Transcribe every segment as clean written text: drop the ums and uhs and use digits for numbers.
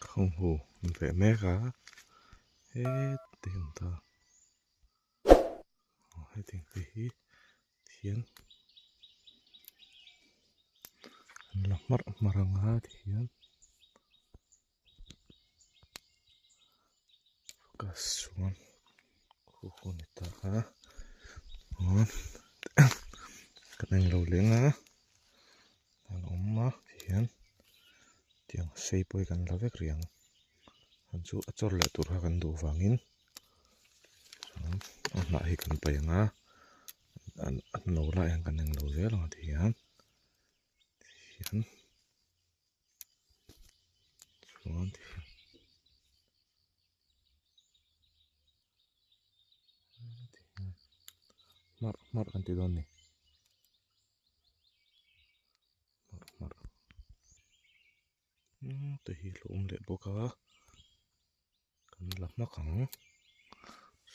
Khawnghu an veh mek a heti ang ta aw hetiang te hi thian an la hmarh hmarh ang a tihian focus chuan khu khu a ni ta a kan englo leng a an awm a tihian. Tiang sei pawh hi kan la vek rih ang an chu a chawr leh tur kha kan duh vangin a hnah hi kan paih ang a a no lai hian kan englo zel ang ti hian tihian chuan tihian hmarh hmarh kan ti dawn a ni. Hmarh hmarh te hi a awm leh bawk a kan la hmak ang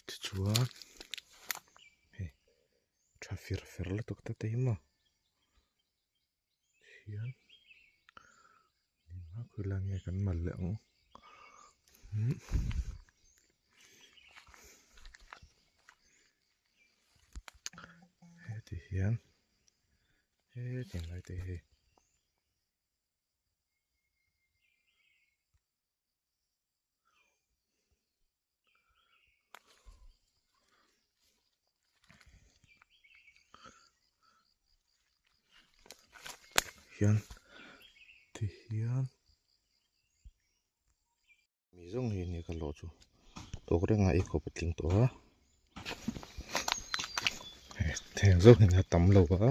tichuan hei tha fir fer lutuk te te hi maw hian khawilai nge kan mal leh ang heti hian. Hetiang lai te hi hian ti hian. Mi zawng hi nia ka lawh chu tawk reng a ei khawp a tling tawh a heng zawng hi a tam lo a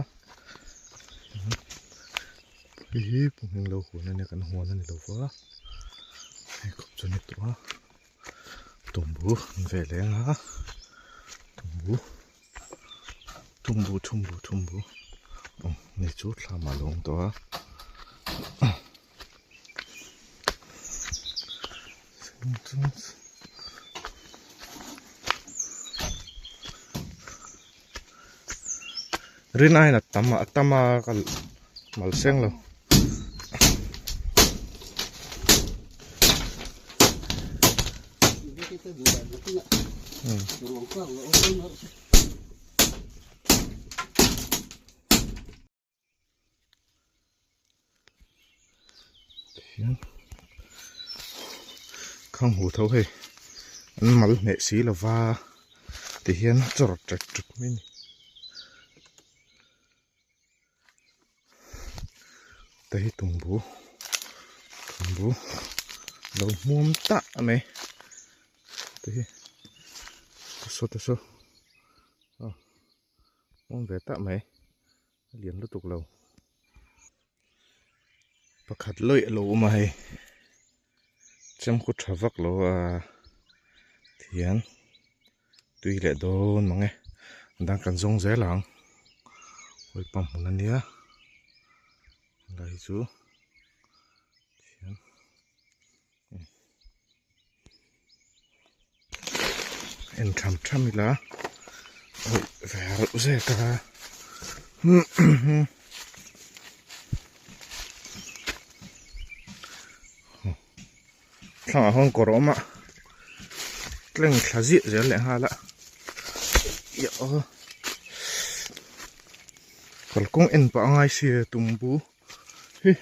hei hi pawh lo huan a nia kan huan a ni lo va hei khawp chu a ni tawh a tumbu an ve leng a tumbu tumbu tumbu tumbu aw ni chu thlam ah a lo awm tawh a. Rin aiin a tam a tam a ka mal seng lo. Hian khang hu tho hei an mal hneh si lova ti hian a chawr ṭek ṭek mai a ni te hi tumbu tumbu lo hmuam tah mai te hi saw te saw aw hmuam ve tah mai. A lian lutuk lo. Pakhat lawih a lo awm a hei. Chemkhaw tha vak lo a thian tui leh dawn mang e. A dang kan zawng zel ang. Hawi pump hmun a nia. Helai hi chu thian En tham tham ila awih ve reuh zet a thlangah hawn kawr a awm a tleng thla ziah zel leh nghal a kalkawng en pah a ngai sia tumbu hi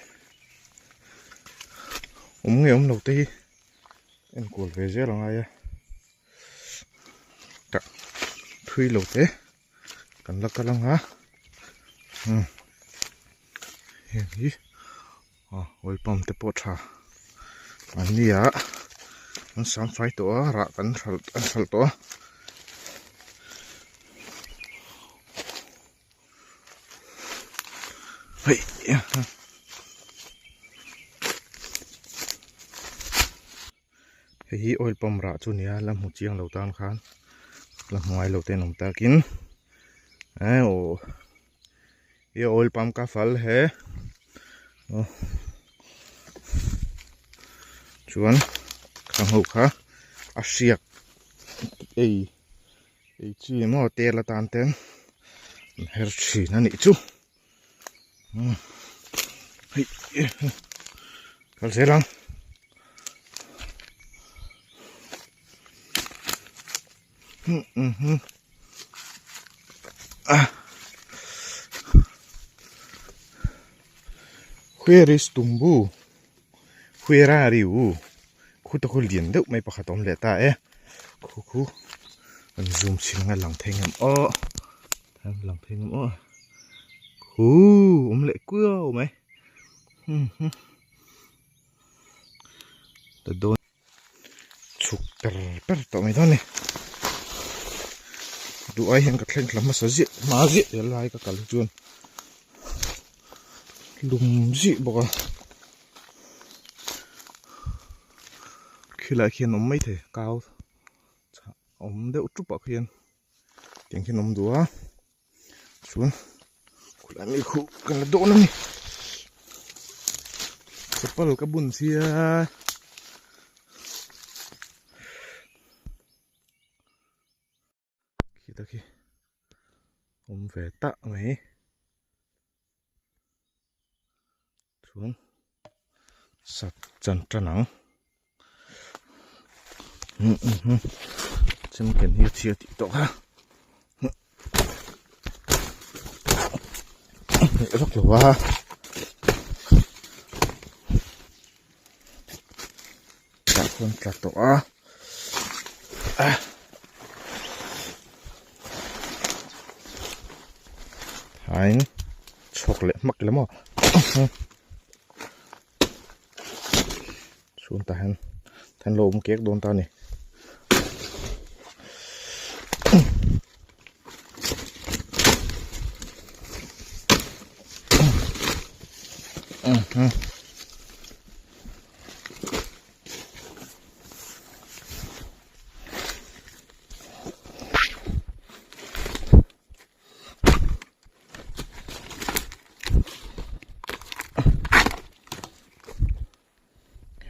awm nge awm lo te hi enkual ve zel a ngai a tah thui lo te kan la kal ang a umm heng hi aw oil pump te pawh tha an ni a an sam fai tawh a rah kan hralh an hralh tawh a. Hei hi oil pump rah chu nia la hmu chiang lo tan khan la hmu ngai lo te an awm takin eh aw ye oil pump ka fal he aw chuan khang ho kha a hriak ei. Ei chi maw tel atan ten an her thin a nih chu hei kal zel ang. Where is tumbu where are you khu te khu lian deuh mai pakhat a awm leh ta e khu khu kan zoom chhin anga lang thei ngam aw lang thei ngam aw khu awm leh kuau mai ta dawn. Chhuk per per tawh mai dawn a ni. Duh ai hian ka thleng thla hmasa ziah hma ziah zel lai ka kal hi chuan lum zih bawk a. Khilai khian awm mai thei kau chhah awm deuh tup ah khian tiang khian awm duh a chuan khulai mi khuh kan la dawn a ni chapal ka bun sia khita khi awm ve tak mai chuan sat chan tan ang chemken hi a chhia tih tawh kha hneh vak lo a tah khuan tla tawh a hain chhawk leh hmak ila maw chhung tah hian an lo awm kek dawn ta a ni.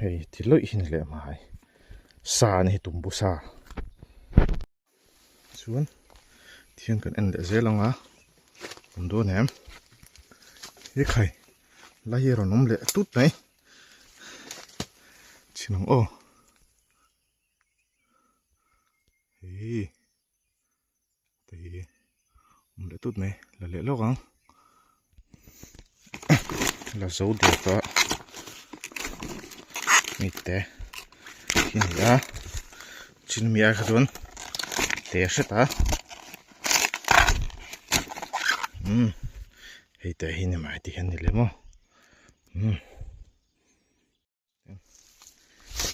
Hei ti lawih hi ni leh mai sa a ni hi tumbu sa chuan thian kan en leh zel ang a awm dawn em he khai lai hi a rawn awm leh tut mai chhin ang aw hei. Te hi awm leh tut mai la leh lawk ang la zo der ta mi te hi a ni a chin mi ai kha chuan te hret a umm hei te hi ni mai ti hian ni lem aw umm.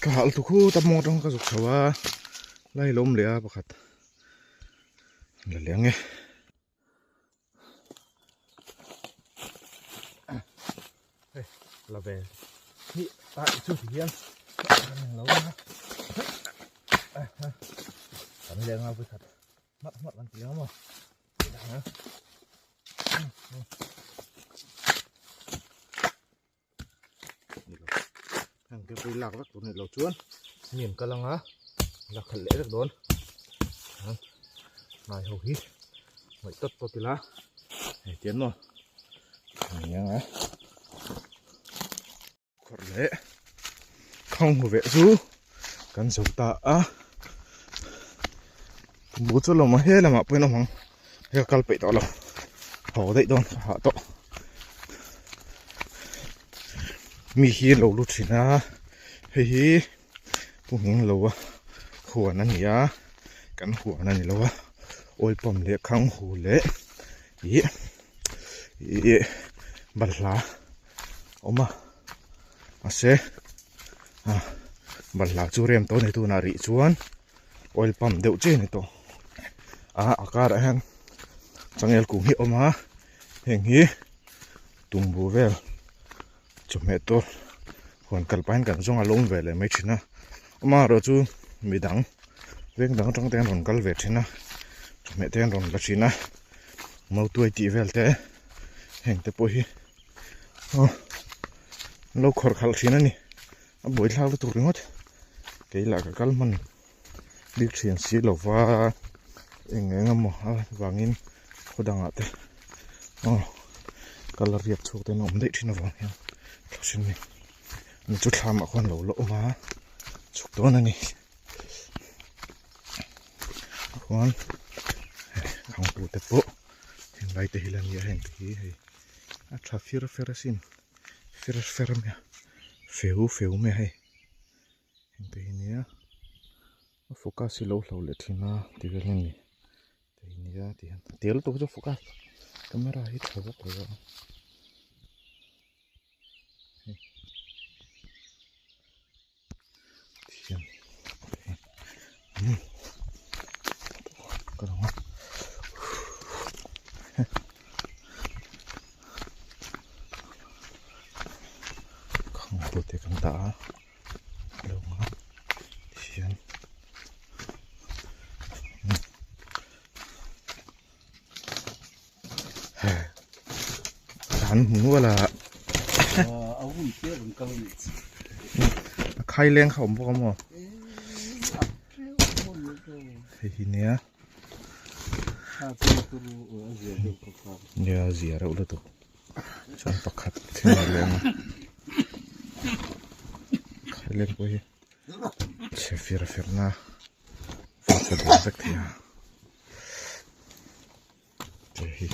Ka hal tu khut a mawng atang ka zuk chho a lai lo awm leh a pakhat la leng e hei la ve hi a chu ti hian kan lo a kan leng a pakhat hmat hmat kan ti ang maw Heng te pawh hi lak vek tur a nih loh chuan mi an kal anga la khalh leh vek dawn hnai ho hi ngaih tawt tawt ila hei tian maw ni anga khawrh leh khang hu veh chu kan zo ta a bu chu lawm a he lamah pawhin a awm ang hei ka kal peih tawh lo haw daih dawn ka hah tawh mi hi lo lu thin a hei hi pu hming lo a huan a ni a kan huan a ni lo a oil pump leh khang hu leh ih ih balhla a awm a mahse ah balhla chu rem tawh a ni tunah rih chuan. Oil pump deuh chiah a ni tawh a a karah hian changel kung hi a awm a heng hi tumbu vel chawhmeh tur huan kal pahin kan zawng a lo awm ve leh mai thin a amaherawh chu midang veng dang atang te an rawn kal ve thin a chawhmeh te an rawn la thin a mautuai tih vel te heng te pawh hi aw an lo khawrh khalh thin a ni. A buaithlak lutuk ringawt kei lah ka kal hman bik thian si lo va eng eng emaw a vangin khaw dangah te aw kal a riak chhuak te an awm daih thin avang hian thla hrin ni chu thlamah khuan lo la awm a chhuk dawn a ni. Chuan khangpu te pawh heng lai te hi la nia heng te hi hei a tha fir fer asin fir fer mai a feu feu mai a hei heng te hi nia a focus hi lo hlo leh thin a ti vel hi a ni te hi nia ti hian tel tawh chu focus camera hi tha vak lo a. Thiam ka lo a khang ho te kan dah a lo a tihian an hmu nual a a khai leng kha awm bawk a maw hei hi nia nia zia reuh lutuk chuan pakhat thil a leng a khai leng pawh hi chhe fir fer na vak vek thei a. Te hi.